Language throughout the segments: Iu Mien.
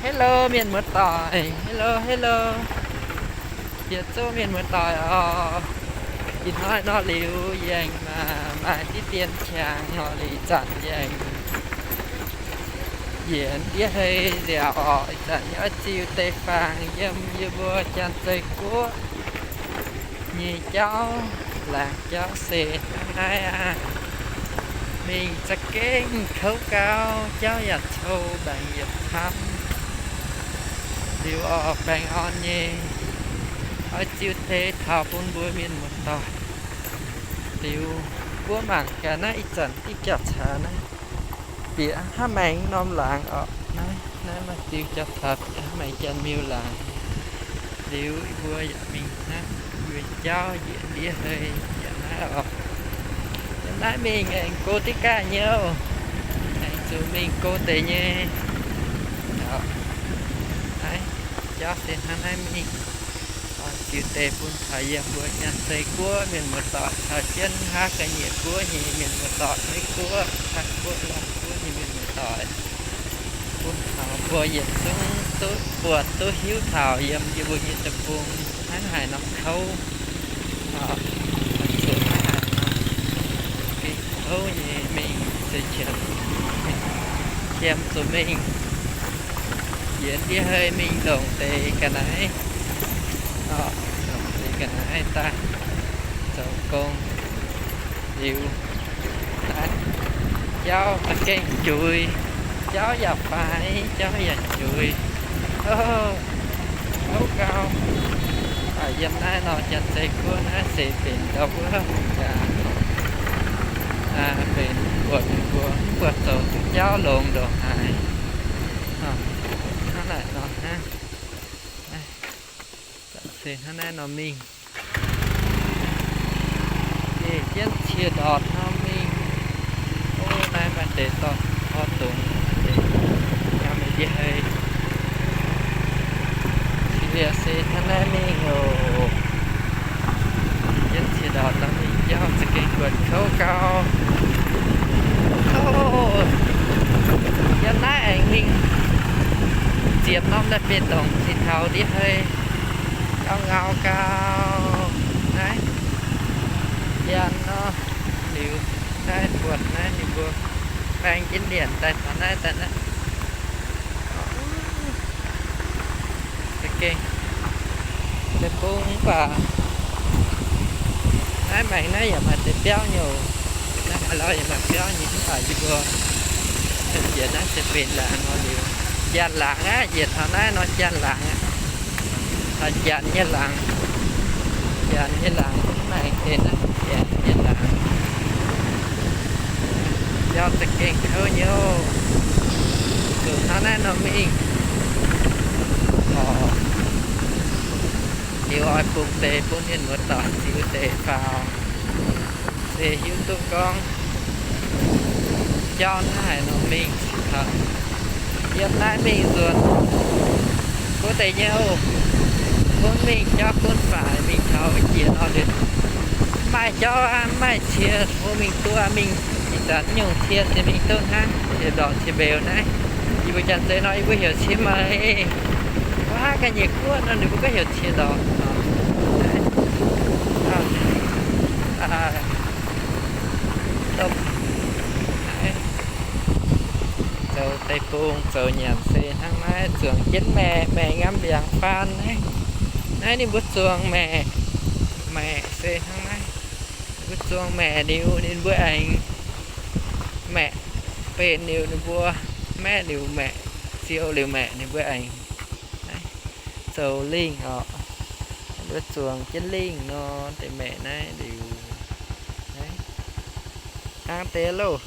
Hello mienh muoz-doic, hello hello, yietc zungv mienh muoz-doic oc. Ih hnoi nor liuz yie aengx maaih diqv dien qangx nor, ih zanc yie aengx njiec ndiev hei nziaauc oc. Ih zanc yie oix ziux deix faang yiem yie mbuo Janx-Zei Guoqv nyei jauv. Laangz jauv se hnangv naaiv aqv. Mingh za'gengh kouv gauv, jauv yaac cou, mbaengx yietc camv. Liuz oix baengh orn nyei, oix ziux deix taux bun mbuo mienh muoz-doic. Liuz mbuo mangc gaax naaiv ih zanc diuh jauv-caax naaiv, bieqc hnangv maengx norm laangz oc. Naaiv, naaiv maaih diuh jauv-caax bieqc hnangv maengx Janx-Miuh laangz. Liuz mbuo yaac mingh hnangv, mbuo jauv njiec ndiev hei yaac naaiv oc. Yiem naaiv mingh aengx go diqv gaaih nyei oc. Aengx zuqc mingh go deix nyei. Naaiv jauv se hnangv naaiv mingh. Ziux deix bun taux yiem mbuo Janx-Zei Guoqv mienh muoz-doic caux jienv haav ga'nyiec guoqv nyei mienh muoz-doic, Meiv Guoqv, Taiv Guoqv, Laauv Guoqv nyei mienh muoz-doic, bun taux mbuo yietc zungv duqv buatc duqv hiuv taux yiem yie mbuo nyei deic-bung hnangv haaix nor kouv, zuqc hnangv haaix nor gengh kouv nyei mingh se qiemx, qiemx zuqc mingh yietc ndiev hei mingh longc deix ga'naaiv, longc deix ga'naaiv daaih zoux gong. Liuz jauv za'gengh juix, jauv yaac faix, jauv yaac juix. Kouv gauh. Yiem naaiv nor Janx-Zei Guoqv naaiv se benx ndau wuov hungh jaa, benx buatc mienh mbuo mv buatc zoux duqv jauv longx ndongc haaix. Hnangv naaic nor hnangv. Se hnangv naaiv nor mingh, geh jienv cie ndortc nor mingh. Ov, naaiv maaih deix dorh, dorh dongz, maaih deix ngamv ndiev hei. Cie se hnangv naaiv mingh oc. Jienv cie ndortc nor mingh jauv za'gengh buatc kouv gauh. Ov, yiem naaiv aengx mingh ziepc norm naaiv benx dongc cingx taux ndiev hei, ngau ngau gauh. Naaiv janx nor, liuz naaiv buatc naaiv ninh mbuo baeng jienv lienc daaih taux naaiv daaih naaiv. Za'gengh deic-bung mv baac naaiv maengx naaiv yaac maaih deix biauv nyei oc. Naaiv haaix lauh yaac maaih biauv nyei mv baac yie mbuo njiec naaiv se benx laangz nor liuz, janx laangz aqv. Njiec taux naaiv nor janx laangz aqv. Taux janx nyei laangz, janx nyei laangz mv maaih deix naaiv janx nyei laangz. Biauv za'gengh kouv nyei oc. Zuqc hnangv naaiv nor mingh oc. Liuz oix bungx deix bun mienh muoz-doic ziux deix faaux, se hiuv duqv gorngv jauv hnangv haaix nor mingh. Yiem naaiv mingh nzuonx gunv deix nyei oc. Gunv mingh jauv gunv faix mingh taux jiex nor liuz, mv maaih jauv aqv, mv maaih cie tov mingh duqv mingh. Ih zanc nyungc cie se mingh duqv hnangv cie ndorqc cie mbeux naaiv. Yie mbuo Janx-Zei nor yie mbuo heuc cie meix. Wuov haav ga'nyiec guoqv nor ninh mbuo gorngv heuc cie ndorqc. Zoux deic-bung zoux nyanc se hnangv naaiv, zuangx jienv maeqc, maeqc ngamv mbiaangx faan naaiv. Naaiv ninh mbuo zuangx maeqc, maeqc se hnangv naaiv. Ninh mbuo zuangx maeqc liuz ninh mbuo aengx maeqc benx liuz ninh mbuo maeqv liuz maeqc, ziouc liuz maeqc ninh mbuo aengx naaiv zoux lingh oc. Ninh mbuo zuangx jienv lingh nor deix maeqc naaiv liuz, hnangv deix loh.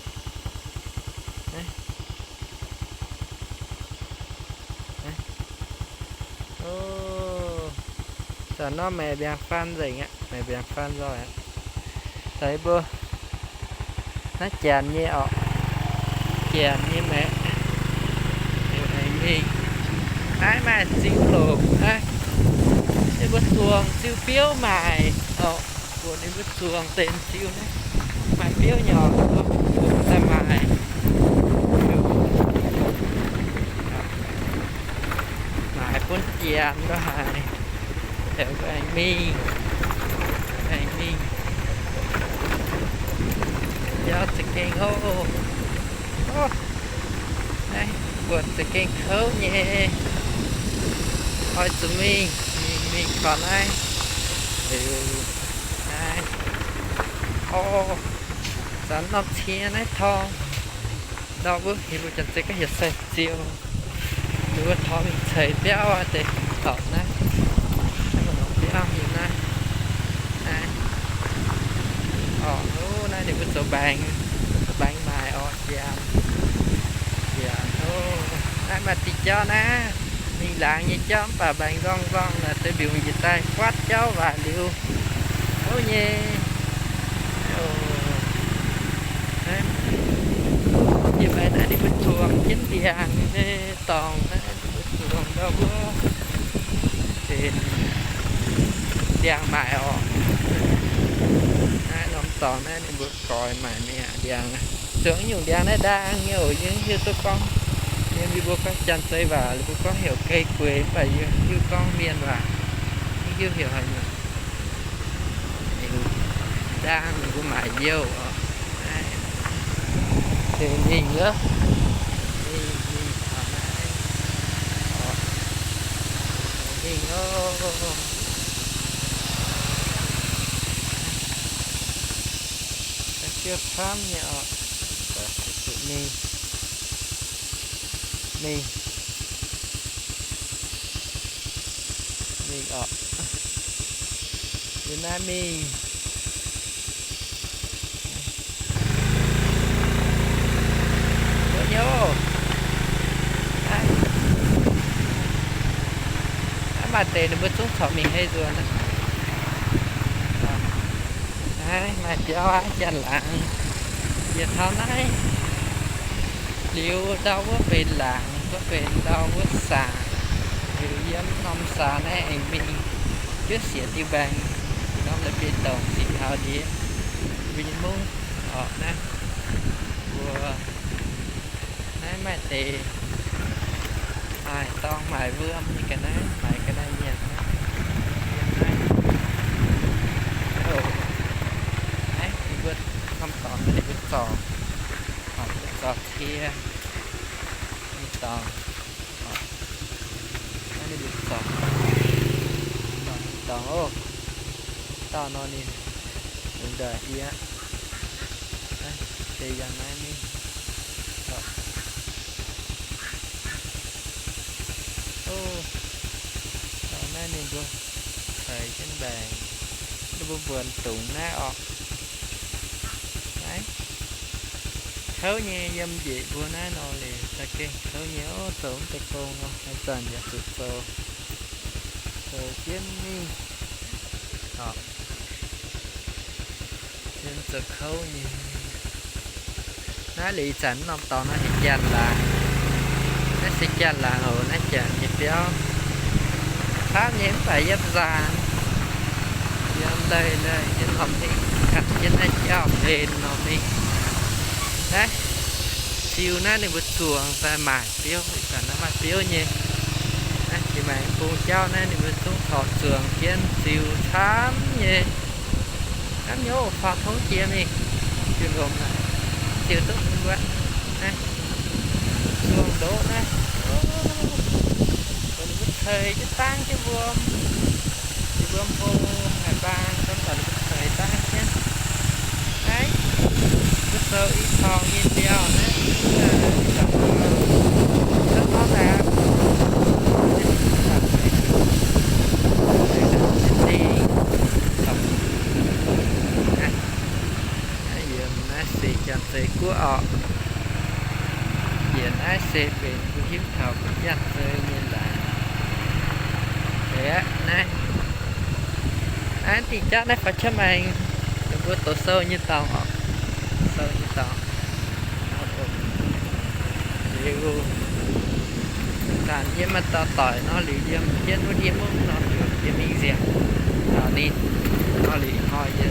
Zanc nor maeqc mbiaangx faan nzengc aqv, maeqc mbiaangx faan nzoih aqv. Daaih mbuo naaiv janx nyei oc, janx nyei maeqc. Liuz aengx mingh naaiv maaih ziux loc naaiv. Ninh mbuo zuangx ziux biouv maaic oc. Mbuox ninh mbuo zuangx deix ziux naaiv maaih biouv nyei oc, daaih maaic. Liuz, Janx ndau haaix, aengx mingh, aengx mingh. Jauv za'gengh houv. Naaiv buatc za'gengh kouv nyei. Oix zuqc mingh, mingh, mingh korv naaiv. Liuz naaiv, o, zanc norm cie naaiv torngv ndau wuov, heuc mbuo Janx-Zei gorngv heuc sai-ziou. Ninh mbuo torngv mingh ceix biauv aqv, deix dorngc naaiv, biauv nyei naaiv. Naaiv, orqc, naaiv ninh mbuo zoux mbaengx, mbaengx maaic orqc, janx, janx. Naaiv maaih diuh jauv naaiv, mingh laangz nyei jauv mv baac mbaengx nzorng nzorng naaic, deix mbiungc njiec daaih fatv jauv waaic liuz, kouv nyei. Yie mbuo naaiv ninh mbuo zuangx jienv ndiangx nyei dorngx naaiv, ninh mbuo zuangx ndau wuov, benx ndiangx maaic orqc. Naaiv norm dorngx naaiv ninh mbuo goix maaic mi'aqv, ndiangx. Zuangx nyungc ndiangx naaiv ndaang nyei oc, yie mv hiuv duqv gorngv, yiem yie mbuo gorngv Janx-Zei waac, ninh mbuo gorngv heuc gei gueix, mv baac yie hiuv gorngv mienh waac, mv hiuv heuc haaix nyungc. Ndaang ninh mbuo maaic youh oc. Naaiv se mingh wuov, mingh, mingh taux naaiv, mingh oc. Naaiv fiev camv nyei oc. Mingh, mingh, mingh oc. Yie naaiv mingh. Wuov nyei oc. Naaiv maaih deix ninh mbuo zungv corc mingh hei nzuonx. Naaiv maaih biauv aqv, janx-laangz. Yietc taux naaiv liuz ndau wuov benx laangz, wuov benx ndau wuov saangc. Liuz yiem norm saangc naaiv aengx mingh juov siec diuh mbaengx, norm la'bieiv-douc ziqc taux ndiev mbuo nyei mungv orqc. Naaiv mbuo naaiv maaih deix maaic dorngh maaic wuom nyei ga'naaiv, maaic ga'naaiv nyanc naaiv. Naaiv mbuo norm dorngx ninh mbuo zorc, ninh mbuo zorc cie nyei dorngx. Naaiv ninh mbuo zorc, zorc nyei dorngx oc. Dauh nor ninh longc ndaaih yie, deix yangh naaiv mingh. Oc, naaiv ninh mbuo ceix jienv mbaengx, ninh mbuo mbuonx dungz naaiv orqc. Naaiv kouv nyei, yiem njiec mbuo naaiv nor liuz za'gengh kouv nyei oc. Zoux mv deix gong nor, haaix zanc yaac zuqc zoux, zoux jienv mingh. Oc, yiem zoux kouv nyei. Naaiv liuz ih zanc norm dorngx naaiv heuc Janx-Laangz. Naaiv se Janx-Laangz oc. Naaiv Janx nyei biauv camv nyei mv baac yiem nzaanx, yiem leih leih jienv norm mingh, ganh jienv naaiv jauv-hlen norm mingh. Naaiv ziux naaiv ninh mbuo zuangx daaih maaic biouv, ih zanc naaiv maaih biouv nyei. Naaiv jiex maengx bung jauv naaiv ninh mbuo zungv corc zuangx jienv ziux camv nyei. Camv nyei oc, faaux tongv jiex mingh, ziux lomc naaic, ziux duqv mbuo naaiv, zuangx ndoqv naaiv, mbuo ceix jienv dangv jienv wuom, wuom hlo haaix mbaang, mv baac ninh mbuo ceix dangv jienv. Naaiv mbuo zoux i taux nyei liaauh naaiv, Naaiv yiem naaiv se Janx-Zei guoqv orqc. Yie naaiv se benx mbuo hiuv taux mbuo Janx-Zei nyei laangz. Eix aqv, naaiv, naaiv dingh jauv naaiv faaux qaqv maengx, ninh mbuo douz sou nyei dorngx orqc, sou nyei dorngx. Liuz, zanc yie maaih dauh doic nor liuz, yiem jienv wuov ndiev mungv nor, yie mingh nziaauc taux ninh nor liuz, hnoi yie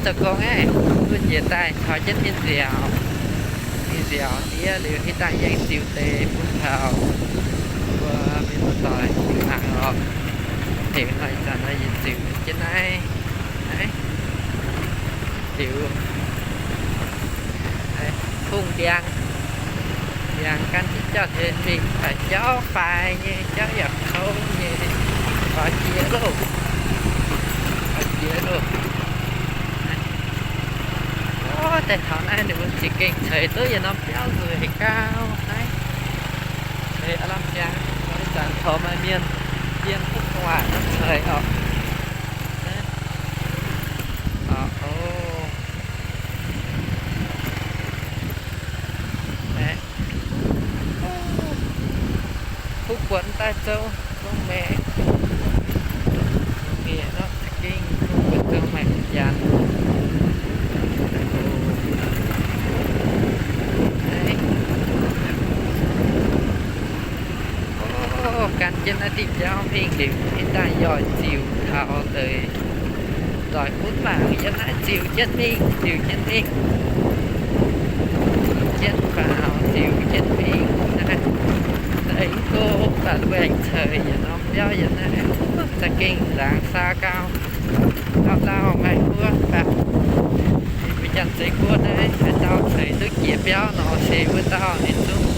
zoux gong aeqv, duqv njiec daaih taux jienv mingh nziaauc. Mingh nziaauc diev liuz, hitv dangh yie aengx ziux deix bun taux mbuo mienh muoz-doic mingh Liuz nor ih zanc nor yie ziux jienv naaiv, naaiv liuz, hungh ndiangx, ndiangx gan jienv jauv-hlen mingh, jauv faix nyei, jauv yaac kouv nyei, faaux jiex loh, faaux jiex loh. Daaih taux naaiv ninh mbuo za'gengh ceix duqv yietc norm biauv nzueic gau naaiv. Ceix aav lamh ziangx, ih zanc taux maaih mienh yiem duqv gu'nguaaic norm ceix oc. Kuv buatc daaih zoux zong maengc, mienh nor za'gengh kuv buatc zoux maengc janx. Gan jienv naaiv diuh biauv mingh liuz, ih daaih yoih ziux taux deix doic gunv mangc yiem naaiv ziux jienv mingh, ziux jienv mingh, ziux jienv faaux, ziux jienv mingh naaiv. Deix mv go daaih mbuo aengx ceix yietc norm biauv yiem naaiv, za'gengh laangz saa gau. Lauh lauh maaih mbuo baac mbuo Janx-Zeiz Guoqv naaiv haaix dauh ceix duqv jiex biauv nor se wuov dauh ninh zungv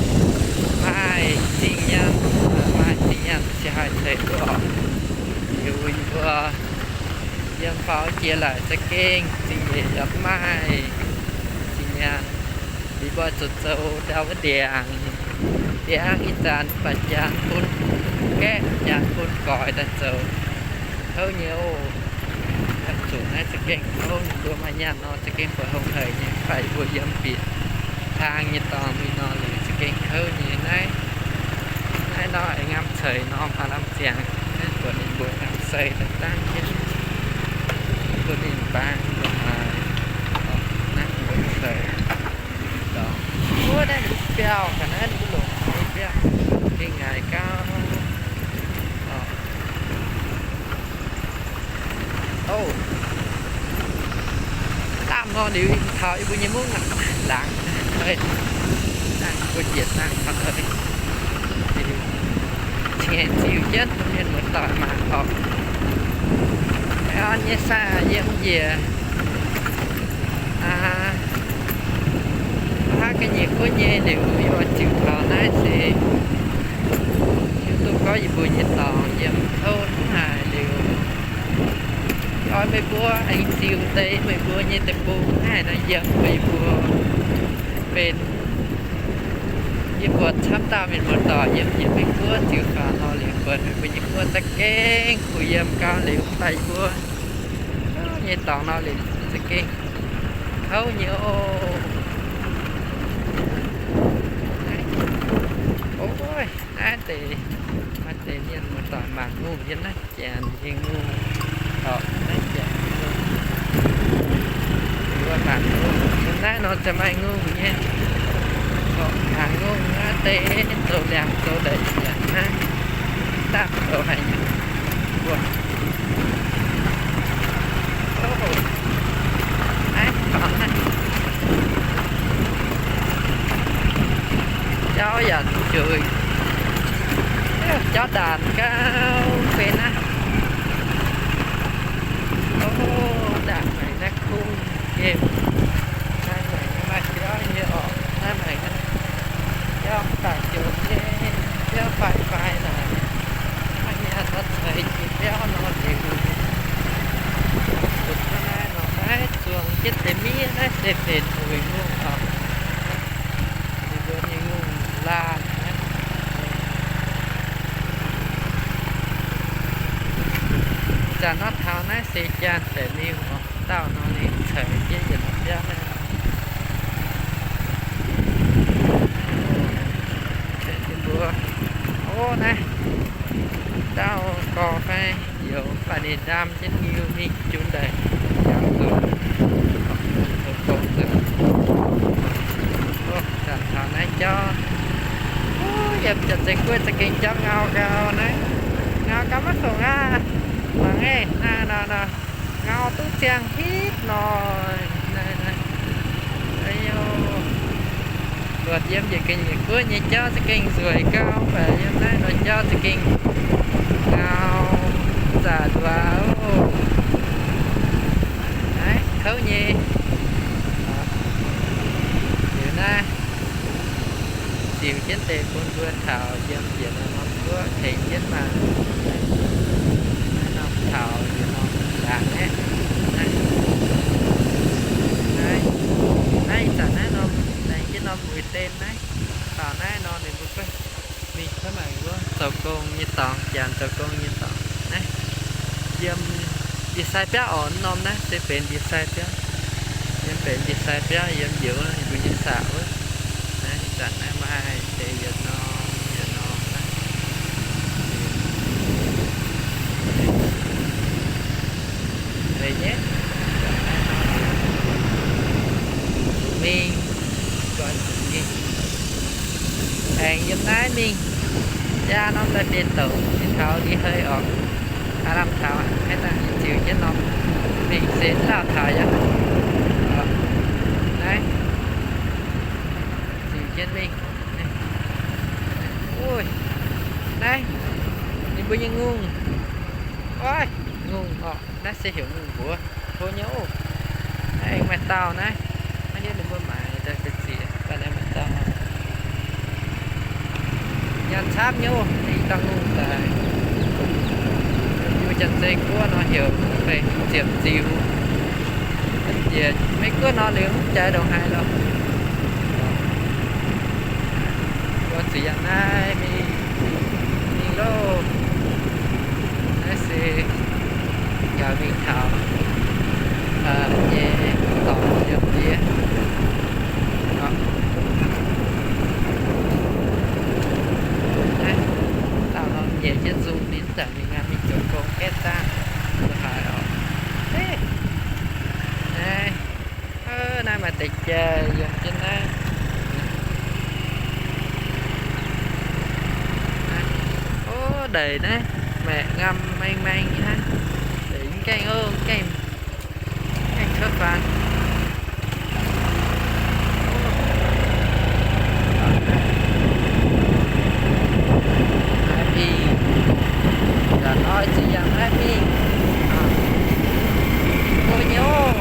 maaih zingh nyaanh, maaih zingh nyaanh se haih ceix duqv oc. Liuz yie mbuo yiem faaux jiex laic za'gengh zingh nyeic yaac maaih zingh nyaanh. Liuz mbuo zuqc zoux ndau wuov ndiangx. Ndiangx ih zanc baac janx bun gaeqv, janx bun goix daaih zoux. Kouv nyei oc. Zuqc naaiv za'gengh kouv, ninh mbuo maaih nyaanh nor za'gengh buatc hungh haic nyei, fai mbuo yiem bieqc hlang nyei dorngx mingh nor liuz za'gengh kouv nyei naaiv. Naaiv nor aengx ngamv ceix norm haaix lamh ziangx, naaiv buatc ninh mbuo ngamv sei daaih dangv jienv bun ninh baang longc haaix. Naaiv mbuo ceix dorngx wuov, naaiv ninh mbuo biauv ga'naaiv, ninh mbuo longc haaix biauv gengh ngaix gau. Ov, lamh nor liuz taux yie mbuo nyei mungv laangz, dangh mbuo njiec dangh, cingx ziux jienv bun mienh muoz-doic mangc oc. An nyei saah yiem njiec aqv. Hnangv ga'nyiec guoqv nyei liuz yie oix ziux taux naaiv se hiuv duqv gorngv yie mbuo nyei dorngx yiem kouv haic liuz, oix meih mbuo aengx ziux deix meih mbuo nyei deic-bung haic nor yiem meih mbuo benx. Yie mbuo camv dauh mienh muoz-doic yiem njiec mingh guoqv ziux faaux nor liuz, buatc meih mbuo nyei guoqv za'gengh kuh yiem gau liuz, mv baac yie mbuo nyei dorngx nor liuz za'gengh kouv nyei oc. Naaiv deix maaih deix mienh muoz-doic mangc ngongh yiem naaiv janx nyei ngongh, orqc, naaiv janx nyei ngongh. Mbuo mangc ngongh yiem naaiv nor za'gengh maaih ngongh nyei. Orqc, mangc ngongh naaiv deix zoux liangx zoux ndeic janx hnangv, dapv zoux haaix nyungc. Mbuo, ov, naaiv, jauv yaac njoux, jauv ndaanc gauh benx aqv. Ov, ndaangc naaiv kungx gemh. Naaiv maengc maaih biauv nyei orqc. Naaiv maengc jauv daaih joux nyei, biauv faix-faix naaic. Maaih nyaanh nor ceix jiex biauv nor liuz, zuqc hnangv naaiv nor, naaiv zuangx jienv deix miev naaiv se benx weic ngongh orqc. Ninh mbuo nyei ngongh laanh aqv. Zanc nor taux naaiv se Janx-Deic Liuh orqc, dauh nor ninh ceix jienv yietc norm biauv naaiv. Mbuo, ov, naaiv dauh gorx fai youz, mv baac ninh ndaam jienv niu mingh jun ndeic, ndaam zoux, zoux gong zoux. Ov, zanc taux naaiv jauv, yiem Janx-Zeiz Guoqv za'gengh jauv ngau gau naaiv, ngau gau maiv fongc aqv. Mangc eeh, naaiv nor, ngau duqv ziangh hitv nor. Mbuo yiem njiec ga'nyiec guoqv nyei jauv za'gengh nzueic gau, mv baac yiem naaiv nor jauv za'gengh ngau, Aav, nduov oc. Naaiv kouv nyei. Liuz naaiv ziux jienv deix bun mbuo taux yiem njiec norm guoqv tengx jienv maah. Naaiv norm taux yietc norm ndaangc naaiv. Naaiv, naaiv ih zanc naaiv norm laengz jienv norm mueiz den naaiv. Taux naaiv nor ninh mbuo gorngv mingh cuotv maengx wuov zoux gong nyei dorngx, janx zoux gong nyei dorngx naaiv. Yiem ndie-sai biauv oc, norm naaiv se benx ndie-sai biauv. Yiem benx ndie-sai biauv yiem njoux ninh mbuo nyei saax wuov. Naaiv ih zanc naaiv maaih deix yietc norm yietc norm naaiv. Deix nyei. Zuqc mingh, zuqc mingh. Aengx yiem naaiv mingh. Jaa norm daaih deix douc, mingh taux ndie hei oc. Aav lamh taux aqv, haaix dangh ziux jienv norm mingh se lauh taux yaac. Naaiv ziux jienv mingh. Naaiv, ninh mbuo nyei ngongh. Oix, ngongh oc. Naaiv se heuc ngongh mbuox. Tov nyei oc. Naaiv aengx maaih dauh naaiv. Naaiv hiuv ninh mbuo maaiz daaih se ziex, daaih naaiv maaih dauh. Nyaanh camv nyei oc, i dauh ngongh daaih. Yiem mbuo Janx-Zei guoqv nor heuc ziepc ziux. Njiec Meiv Guoqv nor liuz mv jaaix ndongc haaix lorqc. Mbuo zuqc yangh naaiv mingh, mingh loh. Naaiv se yaac mingh taux nyei dorngx yiem ndiev. Naaiv dauh nor nyeic jienv nzung ninh zanc mingh aqv, mingh zoux gong gaeqv zaangv. Zuqc haiz oc. Naaiv, naaiv maaih deix jai yiem jienv naaiv. Ov, ndeic naaiv maeqc ngam maeng maeng nyei naaiv. Ndeic mv gaengh, ov, mv gaengh, mv gaengh cuotv faanx. Naaiv mingh, nzanc nor zuqc yangh naaiv mingh. Go nyei oc.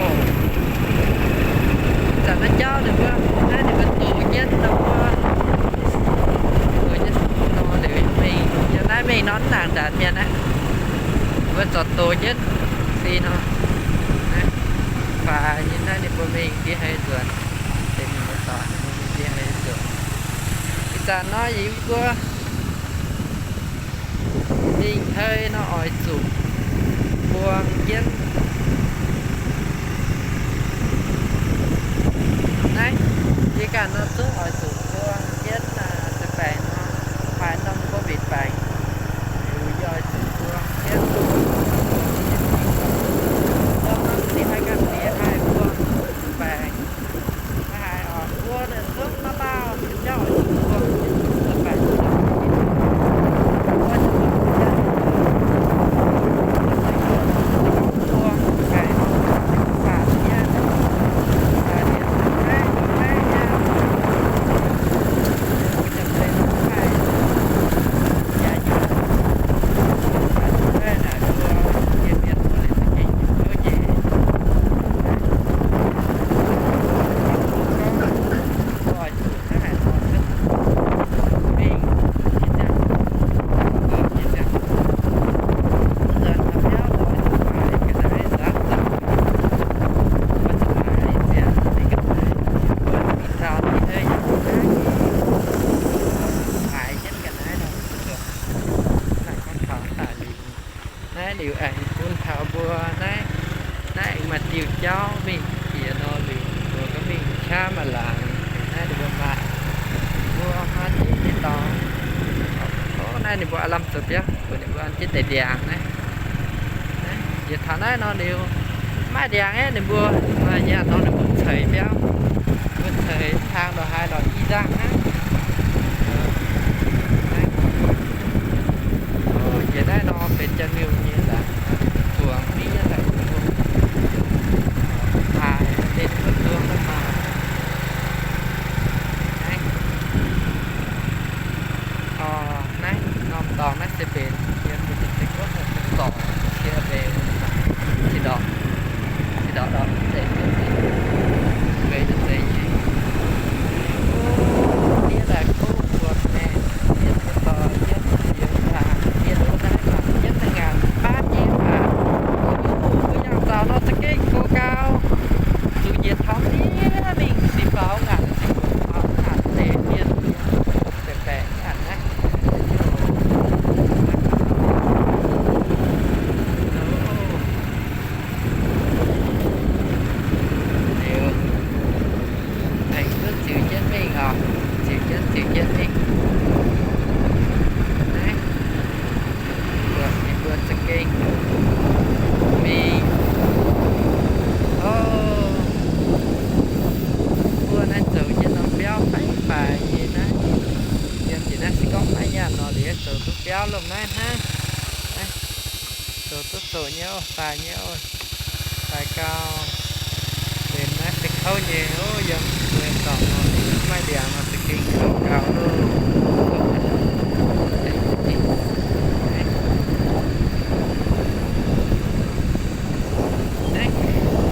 Zanc naaiv jauv ninh mbuo, naaiv ninh mbuo dox jienv nor, dox jienv nor liuz mingh, yiem naaiv mingh nor mv nangc nzanc mienh naaiv. Ninh mbuo zorc dox jienv sin nor. Naaiv faix nyei naaiv ninh mbuo mingh ndiev hei nzuonx. Deix mienh muoz-doic ninh mbuo mingh ndiev hei nzuonx. Ih zanc nor yie mbuo mingh hei nor oix zuqc buang jienv. Naaiv, yie ganh nor zungv oix zuqc buang jienv se baengc nor, maaih norm COVID baengc, liuz yie oix zuqc buang jienv. Buang nor, ninh haih ganh ziex haih buang baengc. Haiz oc, mbuo ninh zungv maiv lauh, jauv oix zuqc buang, zuqc baengc, buang baengc, faatv nyei, faatv nyei, Naaiv liuz aengx bun taux mbuo naaiv, naaiv aengx maaih diuh jauv mingh jiex nor liuz, mbuo gorngv mingh qaqv maaih laangz. Naaiv ninh mbuo maaih, mbuo maaih diqv deix dorngx. Naaiv ninh mbuo aav lamh zoux biauv, mbuo ninh mbuo an jienv deix ndiangx naaiv. Yietc taux naaiv nor liuz, maaih ndiangx aeqv, ninh mbuo maaih nyaanh nor ninh mbuo ceix biauv, mbuo ceix hlaang lorqc haaix lorqc i nzangh hnangv. Jiex naaiv nor benx jaa-miuh nyei laangz, zuangx mingh nyei laangz, haaix deix mbuo zuangx naaiv maah. Naaiv, naaiv norm dorngx naaiv se benx yiem mbuo Janx-Zei Guoqv dongh dorngx. Zoux duqv biauv lomh naaiv hnangv. Zoux duqv zoqc nyei oc, faix nyei oc. Faix gau. Benx naaiv se kouv nyei oc, yiem mbuo dorngx nor, maaih ndiangx nor za'gengh kouv gau loh.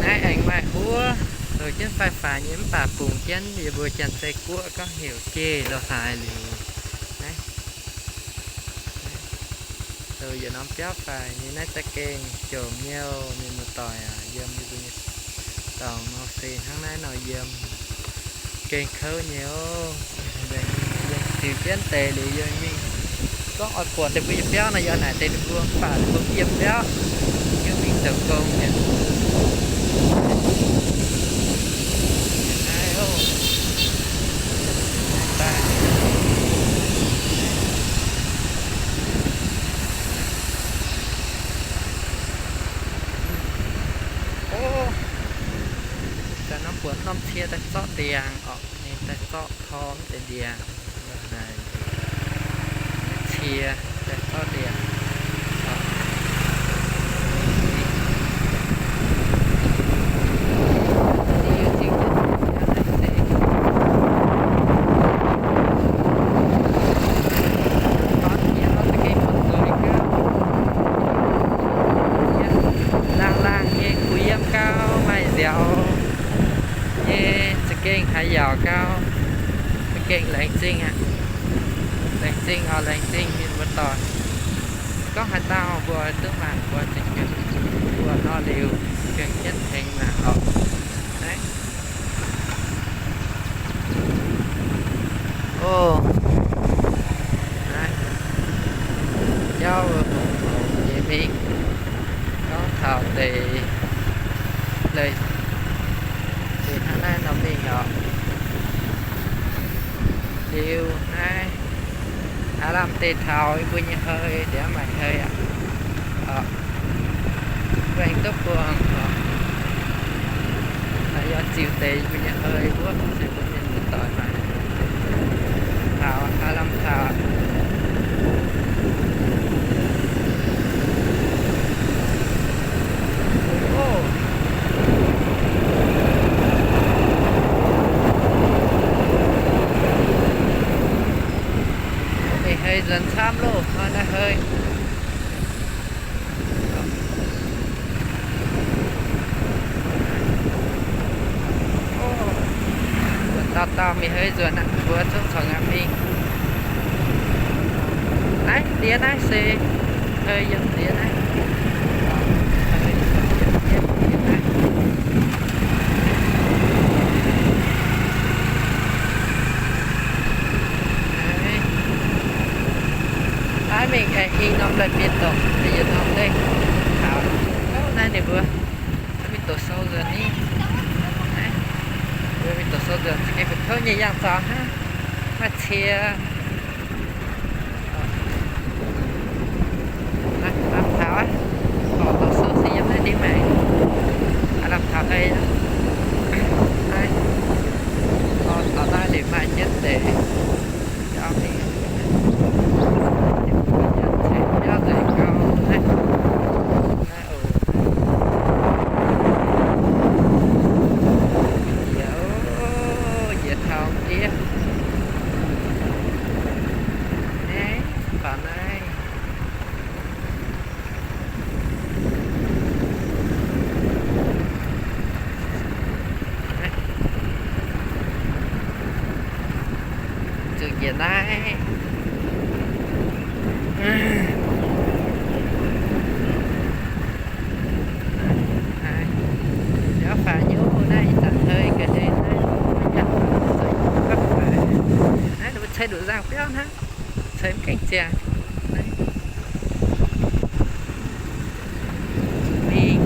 Naaiv aengx maaih huov, zoux jienv faix-faix nyei mv baac bungx jienv yie mbuo Janx-Zei Guoqv gorngv heuc jeiv lo haaix liuz. Naaiv zoux yietc norm biauv faix nyei. Naaiv za'gengh jomc nyei oc, mienh muoz-doic aac. Yiem yie mbuo nyei dorngx nor se hnangv naaiv nor yiem, gengh kouv nyei oc. Ziux jienv deix liuz yie mingh gorngv oix buatc deix mbuo nyei biauv nor, yie naaic deix ninh mbuo, mv baac ninh mbuo yiem biauv, yie mingh zoux gong mi'aqv. Daaih norm buonc norm cie daaih zorqv ndiangx oc, ninh daaih zorqv torv deix ndiangx. Cie daaih zorqv ndiangx. Laangh laangh nyei kuh yiem gau, maaih nziaaux nyei, za'gengh haaix yaauc gau, za'gengh laengz zingh aqv. Laengz zingh oc, laengz zingh mienh muoz-doic. Gorngv haaix dauh mbuo duqv mangc mbuo za'gengh mbuo nor liuz, gengh jienv tengx mangc oc. Naaiv, o, naaiv jauv hngongx nyei mingh, gorngv taux deix, deix hnangv naaiv nor mingh oc. Liuz naaiv aav lamh deix taux yie mbuo nyei hei, ndiev maaih hei aqv. Mbuo aengx duqv buangh oc. Naaiv yaac ziux deix yie mbuo nyei hei wuov, se mbuo mienh muoz-doic mangc. Taux, aav lamh taux. Mingh hei nzuonx camv loh, hnoi naaiv hei. Dauh dauh mingh hei nzuonx aqv, mbuo zungv corc ngaanc mingh. Naaiv ndiev naaiv se hei yiem ndiev naaiv. Naaiv mingh aengx hingh norm lai-bienh dongh, yietc norm leih taux. Naaiv ninh mbuo mingh doqc sou nzuonx ni. Mbuo mingh doqc sou nzuonx za'gengh fu'kouv nyei yangh zaux hnangv. Maaih cie. Lamh taux aqv. Gorqv doqc sou se yiem naaiv ndiev maengx. Lamh taux hei. Naaiv gorqv taux naaiv liuz maaih jienv deix jauv mingh. Jauv nzengc gau naaiv. Naaiv oc. Njiec, njiec taux ndiev. Naaiv faaux naaiv. Zuqc njiec naaiv. Biauv faaux nyei naaiv, ih zanc hei ga'ndiev naaiv, naaiv ninh mbuo ceix nduqc nzangc biauv hnangv, ceix mv gaengh ziangx. Mingh.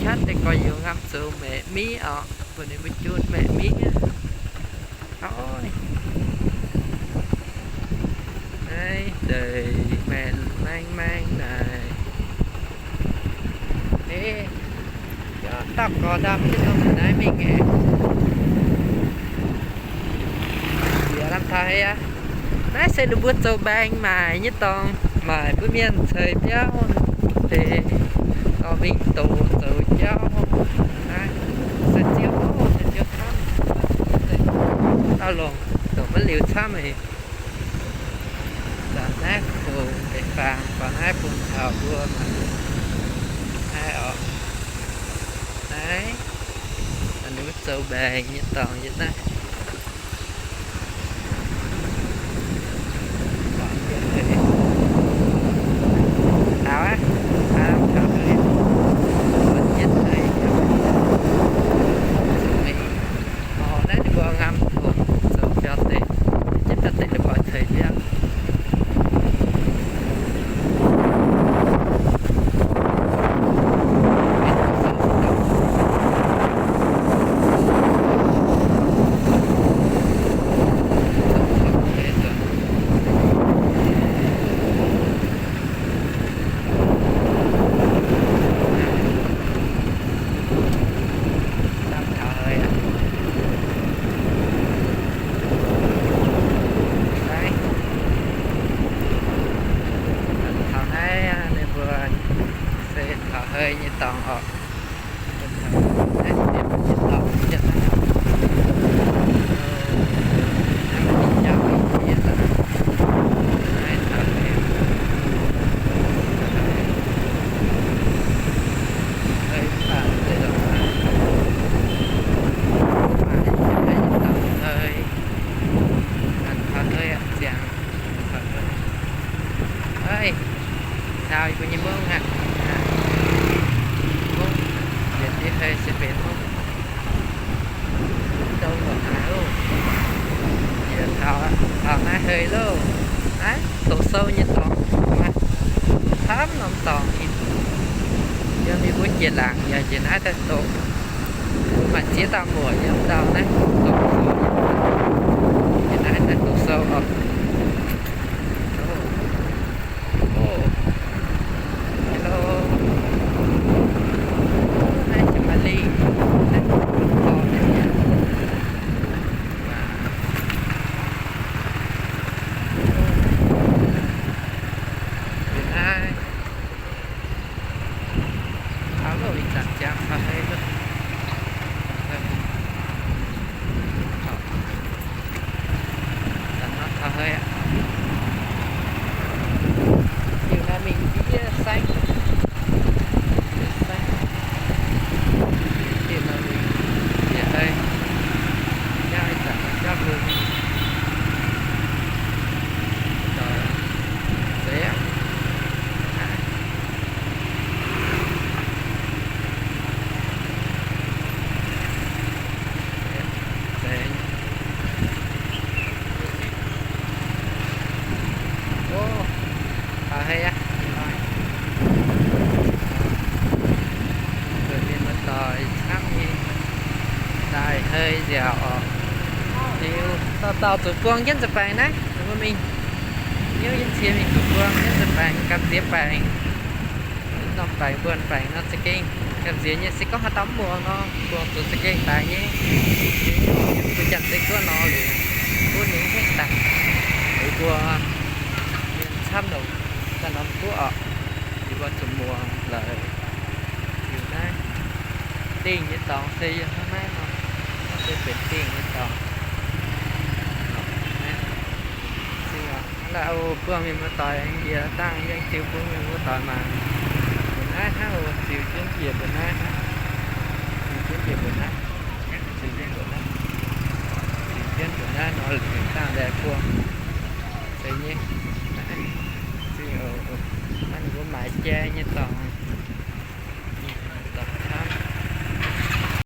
Qatv deix gorx-youz ngamv zoux maeqc miv oc, mbuo ninh mbuo jun maeqc miv. Ov, Deix maengx maengx maengx naaic. Eix, dauh gorx ndamv jienv norm naaiv mingh eix. Nziex lamh taux aqv. Naaiv se ninh mbuo zoux mbaengx maaic nyei dorngx, maaic bun mienh ceix biauv deix, dorh mingh dox zoux jauv. Naaiv se ziouv, se ziouv camv. Dauh longc zoux maiv liuz camv eix. Zanc naaiv kungx deix faang faaux naaiv bung taux mbuo mangc naaiv oc. Naaiv, ninh mbuo zoux mbaengx nyei dorngx yiem naaiv. Taux aqv, taux, taux hei. Jienv hei, zuqc mingh. Orv, naaiv ninh mbuo ngam hungh zoux biauv deix, jienv biauv deix ninh mbuo ceix biauv. Lamh taux hei aqv. Naaiv, taux naaiv ninh mbuo se taux hei nyei dorngx oc. Naaiv se ninh mbuo nyei dorngx jienv naaiv oc. Naaiv maaih jauv yie zanc naaiv taux hei. Hei, mv baac zeiz lorqc. Mv baac hei, taux hei aqv, ziangx. Eix, caux yie mbuo nyei mungv aqv. Mungv, yietc diuh hei se benx mungv. Dongh ndongc naaic oc. Yie taux, taux naaiv hei loh. Naaiv doqc sou nyei dorngx maiv camv norm dorngx. Yiem yie mbuo jiex laangc yaac njiec naaiv daaih doqc. Maaih ziex dauh muoc yiem ndau naaiv doqc sou. Njiec naaiv daaih doqc sou oc. Hello. Naaiv jiex maaih lingh. Naaiv jiex maaih lingh. Naaiv. Taux loh, ih zanc ziangx taux hei loh. Taux hei. Zanc nor taux hei aqv. Diuh naaiv mingh ndiev saengv. Ndiev saengv. Diuh nor mingh ndiev hei. Jauv ih zanc jauv hlo mingh. Doix. Zeiz aqv. Ov, taux hei aqv. Mbuo mienh muoz-doic camv nyei daaih hei nziaauc oc. Liuz dauh dauh zuqc buang jienv nza'baengx naaiv, mbuo mingh hnyouv jienv cie mingh zuqc buang jienv nza'baengx, gamh nziex baengc. Norm baengc mbuo baengc nor za'gengh gamh nziex nyei, se gorngv haaix dauh mv muangx nor, buangh zuqc za'gengh daic nyei. Mbuo Janx-Zei guoqv nor liuz, guoqv ninh mv gaengh daic. Liuz mbuo mienh camv longc daaih norm guoqv oc, liuz mbuo zuqc muangx laaix. Liuz naaiv dingh nyei dorngx se yiem hnangv naaiv nor, naaiv se benx dingh nyei dorngx. Hnangv naaiv oc, buangh mienh muoz-doic njiec dangh yie ziux bun mienh muoz-doic mangc. Mbuo naaiv hnangv oc, ziux jienv njiec mbuo naaiv hnangv. Ziux jienv njiec mbuo naaiv. Ziux jienv mbuo naaiv. Ziux jienv mbuo naaiv nor, liuz dangh ndaix buangh. Zeiz nyei. Zingh oc. Naaiv ninh mbuo maaiz jai nyei dorngx.